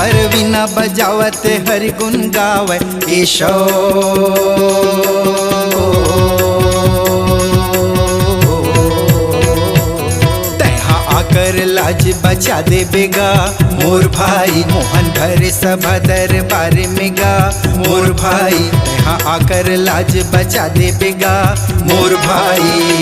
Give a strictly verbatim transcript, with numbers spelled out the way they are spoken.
हर वीणा बजावत हर गुण गावै केशव। तैहा आकर लाज बचा देबे गा मोर भाई, मोहन भरे सभा दरबार में गा मोर भाई। तैहा आकर लाज बचा देबे गा मोर भाई।